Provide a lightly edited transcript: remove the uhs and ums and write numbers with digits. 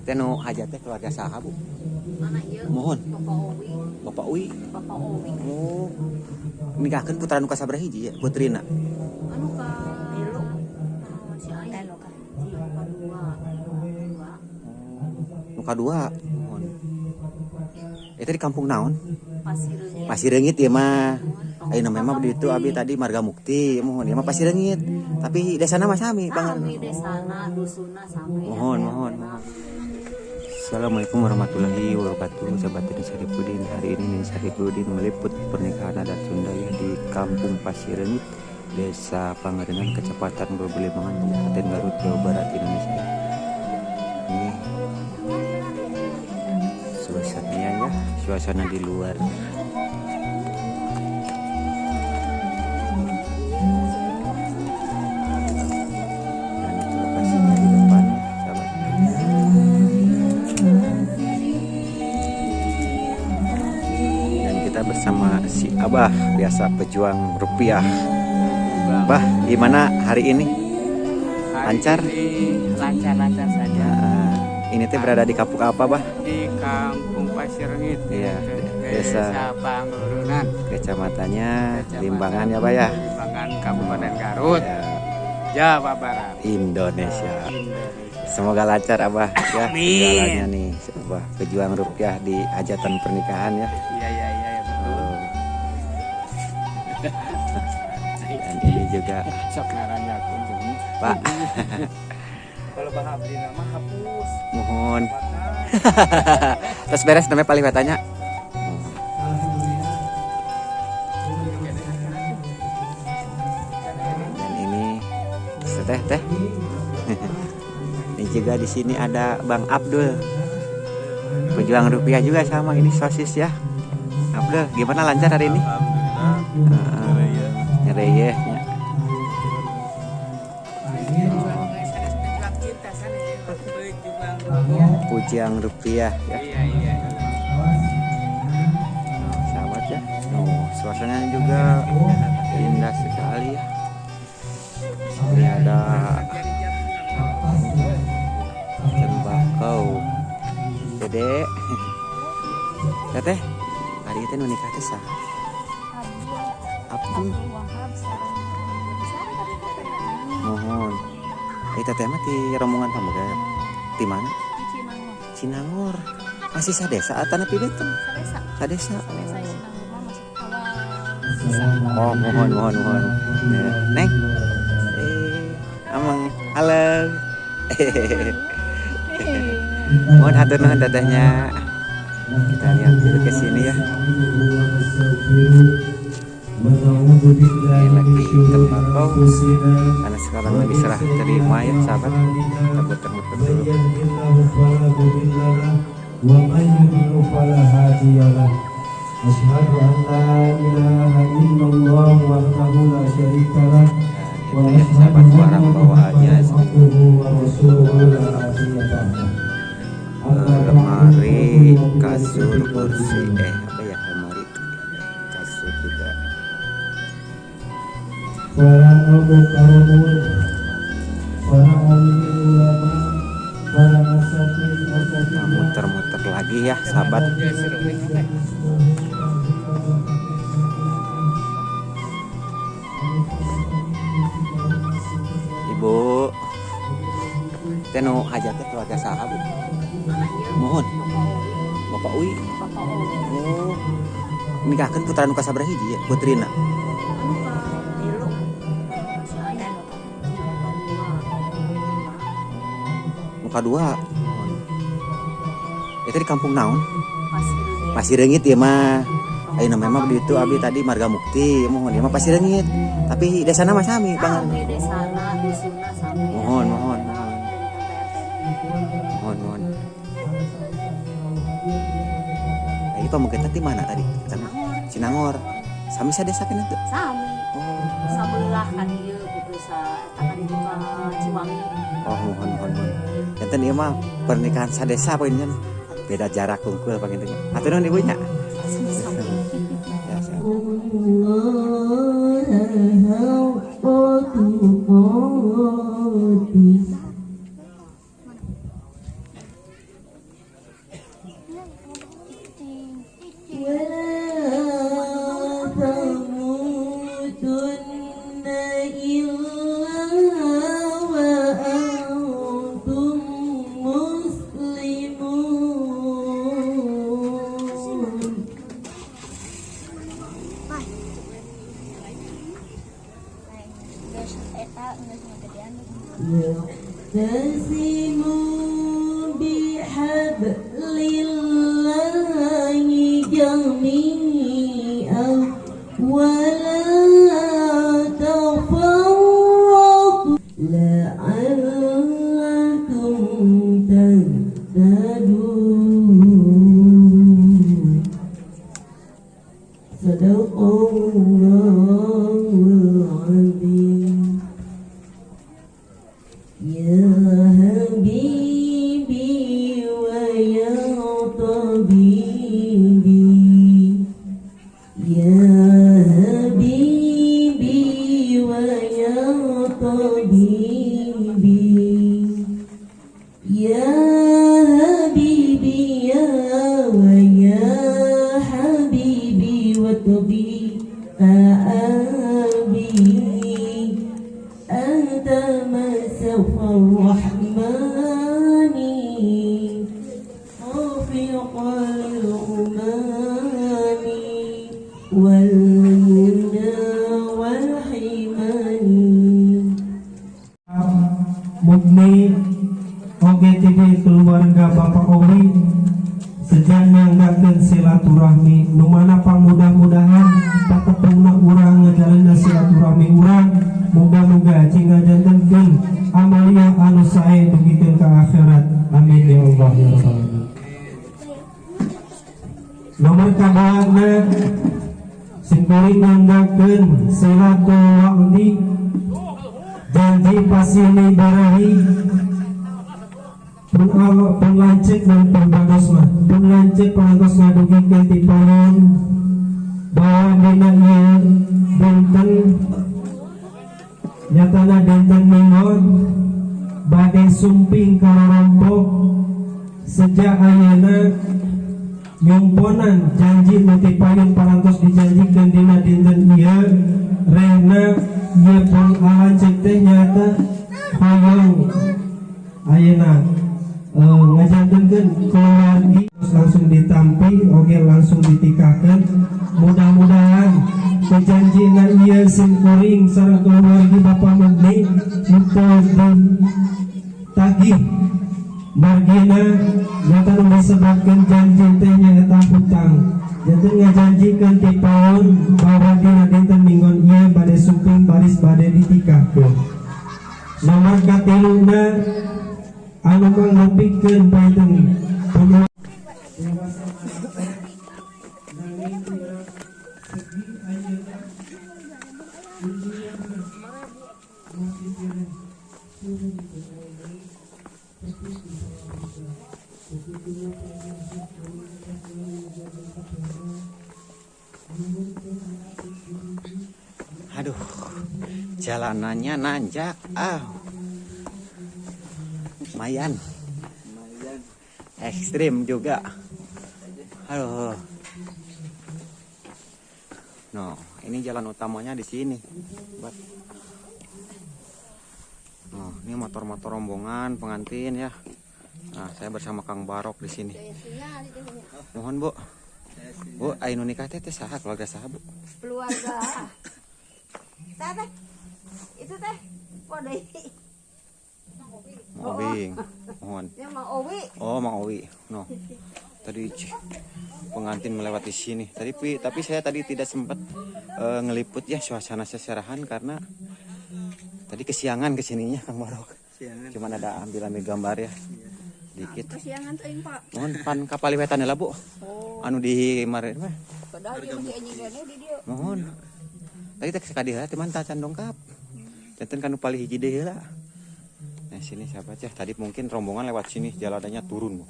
Teh nu hajat teh keluarga saha, Bu? Mana ieu? Mohon. Bapak Owi. Bapak Uwi. Bapak Owi. Oh. Nikahkeun putra nu kasabaraha hiji ya, putrina? Anu ka tilu. Si Ai anu ka hiji, ka dua. Dua. Nu kadua. Mohon. Itu di kampung naon? Pasir Reungit. Pasir Reungit ieu mah. Ayeuna mah di itu abi tadi Marga Mukti, mohon ieu mah Pasir Reungit. Tapi desana mah sami, Bang. Sami desana, dusunna sami. Mohon, mohon, mohon. Assalamualaikum warahmatullahi wabarakatuh. Sahabat Nini Saripudin. Hari ini Nini Saripudin meliput pernikahan adat Sunda ya di Kampung Pasir Reungit, Desa Pangarengan, Kecamatan Bululimbangan, Kabupaten Garut, Jawa Barat, Indonesia. Ini suasananya ya, suasana di luar. Dan itu lokasinya di depan, sahabat. Dan kita bersama si Abah, biasa pejuang rupiah. Bah, gimana hari ini? Lancar? Lancar-lancar saja. Nah, ini teh berada di kampung apa, Bah? Di Kampung Pasir Reungit. Iya, Desa desa. Pangurunan, Kecamatannya Kecamatan Limbangan ya, Bah ya? Limbangan, Kabupaten Garut, Ya, Jawa Barat, Indonesia. Indonesia. Semoga lancar Abah ya Amin. segalanya nih, si Abah pejuang rupiah di hajatan pernikahan ya. Iya, betul. Oh. Dan ini juga Sok ngarannya kunjungi. Pak, Kalau Bang Abdi nama hapus. mohon. Terus beres namanya paling katanya. Dan ini teh teh. Ini juga di sini ada Bang Abdul. Pejuang rupiah juga sama ini sosis ya. Abdul, gimana lancar hari ini? Alhamdulillah. Nyereyeh ya. Pejuang cinta sana ya, pejuang rupiah. Pujang rupiah ya. Iya. Sahabat ya. Oh, suasananya juga indah sekali ya. Ini ada tembakau. Dede. Teteh, hari itu nu nikah teh saha? Abdul. Wahab sareng. Mohon. Eh teteh mah ti rombongan pameget. Ti mana? Cinangor. Cinangor. Masih sadesa atanapi benten? Sadesa. Sadesa. Sadesa Cinangor mah masuk awal. Oh, mohon, mohon, mohon. Nah, Neng. Amang, halo. Mohon hatur nuhun tetehnya. Kita lihat dulu ke sini ya. Ini lagi tembakau. Karena sekarang lagi serah terima ya, sahabat. Kita muter-muter dulu. ومن يضلل فلا هادي له أشهد أن لا إله إلا الله وحده لا شريك له Dan itu ya, sahabat, barang bawaannya عبده ورسوله لا نبي بعده lemari, kasur, kursi, apa ya, lemari, kasur juga. Para mukarramun, para alim ulama, para asatid Kita asatidz. muter-muter lagi ya, sahabat. Ibu, teh nu hajat teh keluarga saha, Bu? Mana ieu? Mohon. Bapak Owi. Bapak Uwi. Bapak Owi. Oh. Nikahkeun putra nu kasabaraha hiji ya, putrina? Anu ka tilu. Si Ai anu ka hiji, ka dua. Nu kadua. Itu di kampung naon? Pasir Reungit. Pasir Reungit ieu mah. Ayeuna mah di itu abi tadi Marga Mukti, mohon ieu mah Pasir Reungit. Tapi desana mah sami, Bang. Sami desana, dusunna sami. Mohon, mohon, mohon. Mohon, mohon. Nah, ini pamegetan di mana tadi? Cinangor. Cinangor. Sami sadesa kana teu? Sami. Oh. Sabelah ka dieu gitu sa eta ka ditu ka Ciwangi. Oh, mohon, mohon, mohon. Janten ieu mah pernikahan sadesa poinnya. Beda jarak kungkul panginten. Hatur nuhun ibunya. Sami. Ya, siap. الله حق تقاته واعتصموا بحبل الله جميعا ولا تفرقوا لعلكم تهتدون. صدق الله العظيم. يا حبيبي ويا طبيبي، يا حبيبي ويا طبيبي، يا حبيبي يا ويا حبيبي وطبيب أبي، أنت مسوى الرحمن رافق الأمان والمنى والحمان. Mugni oge ti keluarga Bapak Owi seja nyanggakeun silaturahmi, nu mana pangmudah-mudahan patepungna urang ngejalanan silaturahmi urang, muga-muga cing ngajantenkeun amaliah anu sae dugikeun ka akhirat. Amin ya Allah ya rabbal alamin. Nomor kaduana, simkuring nyanggakeun silaturahmi, janji pasilih barahi pun Allah, pun lanceuk dan pun bagus mah, pun lanceuk parantos ngadugikeun ti payun bahwa dina ieu dinten, nyatana dinten Minggon, bade sumping ka rorompok. Sejak ayeuna nyumponan janji nu ti payun parantos dijanjikeun dina dinten ieu, rehna ieu pun lanceuk teh nyata hoyong ayeuna ngajantenkeun keluargi langsung ditampi oge langsung ditikahkeun. Mudah-mudahan kejanjian ieu simkuring sareng keluargi Bapak Mugni untuk ditagih, margina nyata nu disebabkeun janji teh nyaeta hutang. Janten ngajanjikeun ti paun bahwa dina dinten Minggon ieu bade sumping baris bade ditikahkeun. Nomor katiluna, anu mangrupikeun panten dewasa nanging dina segi ayeuna dunia masih kira turun ke tepi di bawah. Begitu Aduh, jalanannya nanjak. Ah. Lumayan. Ekstrim juga. Aduh. No, ini jalan utamanya di sini. Buat. Oh, ini motor-motor rombongan pengantin ya. Nah, saya bersama Kang Barok di sini. Mohon, Bu. Bu, anu nikah teh teh saha, keluarga saha, Bu? Keluarga saya teh itu teh kode. Mang Obing. Mohon. Ya, Mang Owi. Oh, Mang Owi. No. Tadi pengantin melewati sini. Tadi tapi saya tadi tidak sempat ngeliput ya suasana seserahan karena tadi kesiangan kesininya, Kang Barok. Siangan. Cuman ada ambil-ambil gambar ya. Dikit. Kesiangan teuing, Pak. Mohon pan kapal wetan lah, Bu. Oh. Anu di mare mah. Padahal dia masih anjing keneh di dieu. Mohon. Tadi teh sakadi heula teh mah tacan dongkap. Janten kanu palih hiji deui heula. Nah, sini sahabat ya. Tadi mungkin rombongan lewat sini, jalanannya turun, Bu.